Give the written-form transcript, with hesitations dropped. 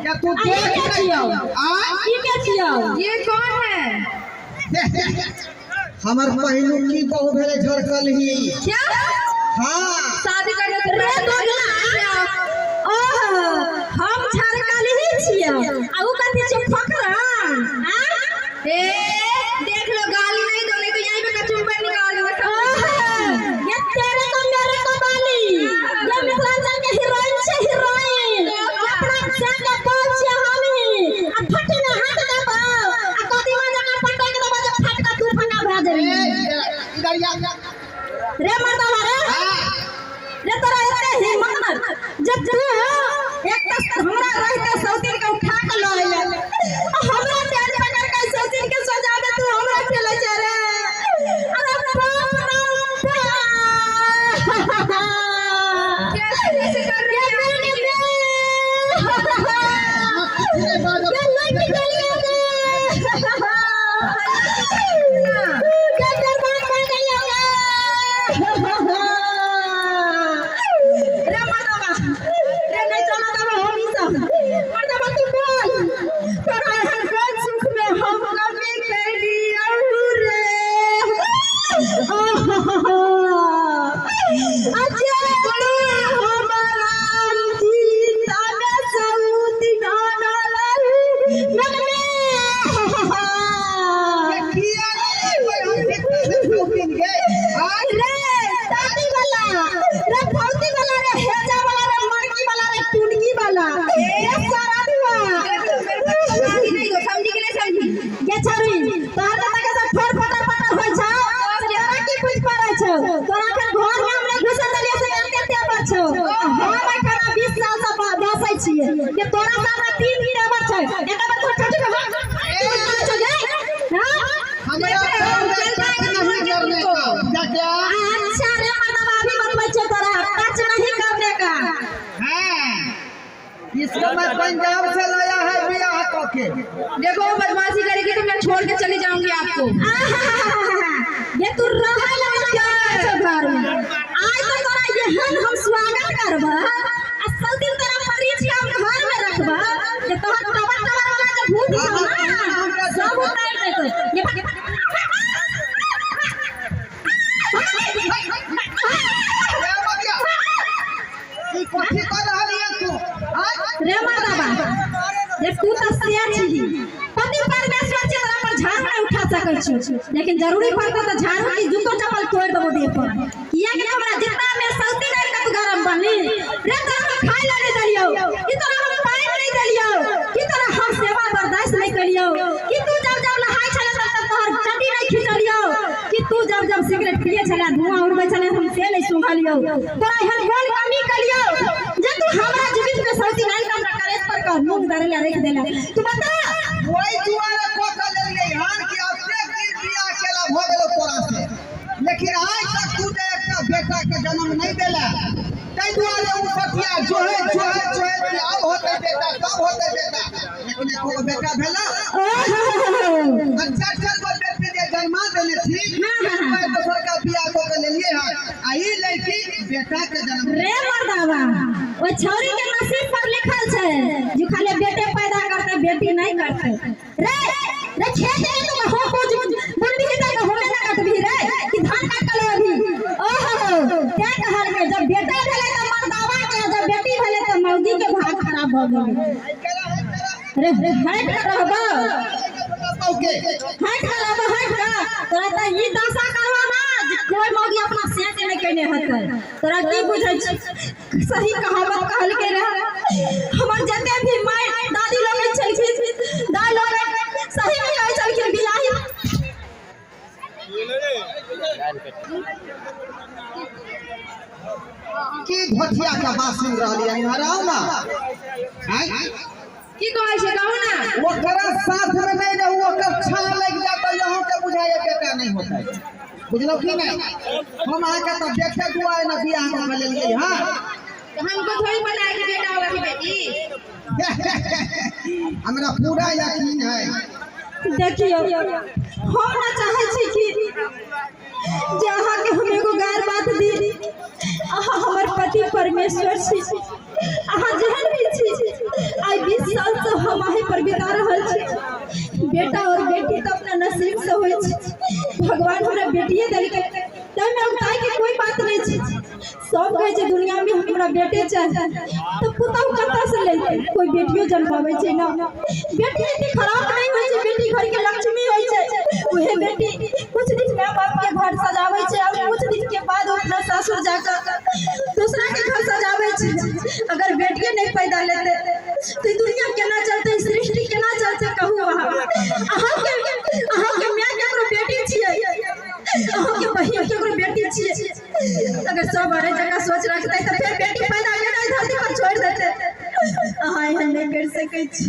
क्या तू आ, ई देख के छियौ? आय ई के छियौ? ये कौन है? हमर पहिलुकी बहु भेलै झरकलही। क्या? हाँ। शादी करने से रे पहले दोगला, ओहो, हम झरकलही छियौ आ उ कथी छियौ, फकरा? आ ए, देख लो, गाली नहीं दो, नहीं तो यहीं पे कचुम्बर निकाल दूंगा सब। ओहो, ये तेरे को मेरे को बाली, ये मिथिलांचल के हीरोइन छै, हीरोइन। अपना से के बाप छियै हम ही। आ फटी ने हाथ देबौ आ कदीमा जकाँ पटक देबौ जे फाट कऽ दू फंगा भए ए, जेबही। इधर या। रे मर्दवा रे, हाँ। रे तोरा एते हिम्मत जे तू एक तऽ हमरा रहिते सौतीन के उठा के लऽ अयले आ हमरा टायर पकड़ के सौतीन के सजा दे, तू हमरा ठेले छै रे। अरे बाप रे बाप। कैसे कैसे कर रही है आप? ये लड़की गलिया रे। के बर्बाद भऽ गेलियौ रे। रे मर्दवा, रे नहि चलऽ देबौ हम ई सब। मर्दवा तू बोल, तोरा एहन कोन सुख में हम कमी कैलियौ रे? अच्छा तू हमरा जीता में सऊदी आनलही मगने। ये किया नहीं कोई हम कितने से शौकीन के आय। रे दादी वाला, रे भौती वाला, रे हेजा वाला, रे मरकी वाला, रे टुनगी वाला, रे सारा दुआ। देख लो, मेरे को गाली नहीं दो, समझी कि नहीं समझी? गे छौरी, तोहर दादा के सब ठोर फटर फटर होइ छौ से तोरा की बुझ पड़ै छौ? तोरा एखन घर में हम नहि घुसल देलियै से एते तेवर छौ। हम एखन 20 साल से बसै छियै के तोरा सामने 3 तेवर छै। एकर बाद तोहर चाची के हां छौ गे? हां। हमरा फोन में टच नहीं करने का, बुझा क्या? अच्छा रे मर्दवा, अभी बतबै छियौ तोरा टच नहीं करने का। हाँ, इसको मैं पंजाब से लाया है बियाह कऽ के। देखो, वो बदमाशी करेगी तो मैं छोड़ के चली जाऊंगी आपको। आहाहाहा, ये तू रहै लगा क्या छौ घर में? आइ तऽ तोरा एहन हम स्वागत करबह आ सब दिन तोरा परिच के हम घर में रखबह जे तोहर टबर टबर वाला जे भूत छौ ना, सब उतारि देतौ। ये रे बतिया, ई कथी कर रहलियै तू? आय। रे मर्दवा, जे तू तऽ से छीही, पति परमेश्वर छै, तोरा पर झाड़ू नहि उठा सकै छियौ, लेकिन जरूरी पड़तौ तऽ झाड़ू की जूतो चप्पल तोड़ि देबौ देह पर। किया कि हमरा जितना में सौती डालि के तू गरम बनली रे। तोरा हम खाइ लए नहि देलियौ कि तोरा हम पानि नहि देलियौ कि तोरा हम सेवा बर्दाश्त नहि केलियौ कि तू जब जब नहाय छले तब तब तोहर चड्डी नहि खींचलियौ कि तू जब जब सिगरेट पिए छले, धुआं उड़बै छले, हम से नहि सुंघलियौ? तोरा एहन कोन कमी केलियौ जे तू हमरा जीवित में सौती आनि के हमरा करेज पर कऽ मूंग दरे ला रखि देला? तू बता। वही दुआरे कऽ के लेलियै हन कि एतेक दिन बियाह केला भऽ गेलौ तोरा से, लेकिन आइ तक तू जे एकटा बेटा के जन्म नहीं देला, ताहि दुआरे ओ सतिया जोहे जोहे जोहे कि आब होतै बेटा, तब होतै बेटा, लेकिन एको गो बेटा भेला? ओहो। आ चारि चारि गो बेटी जे जन्मा देने छी, हाँ। एक दोसर का बियाह कऽ के लेलियै हन आ ई लड़की बेटा के जन्म। रे मर्दावा, ओहि छौरी के नसीब पर लिखल छै जो खाली बेटे पैदा करते, बेटी नहीं करते। रे रे, खेत में तू हो कुछ बुनबी त गहूं ना काटबी रे कि धान काट के अभी? ओहो, क्या कहल के जब बेटा भेलै त मर्दावा के, जब बेटी भेलै त मौगी के भाग खराब भ गेलै। रे हट के रहबो। के हट के रहबो, हट के। तोरा त ई दशा करबो ना जे कोई मौगी अपना सेट नहि केने हेतै। तोरा की बुझै छी? सही कहावत कहलकै रहे हमर जते भी माय दादी लोग छलखिन, दाइ लोग, सही में कहै छलखिन बियाही की धोतिया के बात सुन रहलियै? इम्हर आउ ना। आँय? की कहै छै, कहू ना। ओकरा साथ में नहीं रहू, ओकर छां लागि जात तऽ अहूँ के बुझाइए बेटा नहीं होता है, बुझलौ कि नहीं? हम अहाँके तऽ देखे दुआरे ने बियाह कऽ के लेलियै। हाँ। तो हमको थोड़ी पता है कि बेटा होगा कि बेटी। हमरा पूरा यकीन है। देखियौ, हम ना चाहै छी कि जे अहाँके हम एगो गार बात दी। अहाँ हमर पति परमेश्वर छी, अहाँ जेहन भी छी, आइ 20 सालसँ बेटा और बेटी तो अपना नसीब से होइ छै। भगवान हमरा बेटिए देलकै, ताहिमे उताय के कोई बात नहीं छै। सब कहै छै दुनिया में हमरा बेटे चाही, तो पुतहु कतऽ से लेतै? कोई बेटियो जन्माबै छै ना। बेटी एते खराब नहीं होइ छै, बेटी घर के लक्ष्मी होइ छै। उहे बेटी कुछ दिन माय बाप के घर सजाबै छै और कुछ दिन के बाद अपना सासुर जाकर दूसरा के घर सजाबै छै। अगर बेटिए नहीं पैदा लेते तो दुनिया केना चलतै, सृष्टि केना चलतै? कहू अहाँ, अहाँके माय केकरो बेटी छियै, अहाँके बहिन केकरो बेटी छियै। अगर सब अरे जगह सोच रखतै तऽ फेर बेटी पैदा केना धरती पर छोड़ि देतै? अहाँ एहन नहि करि सकै छी।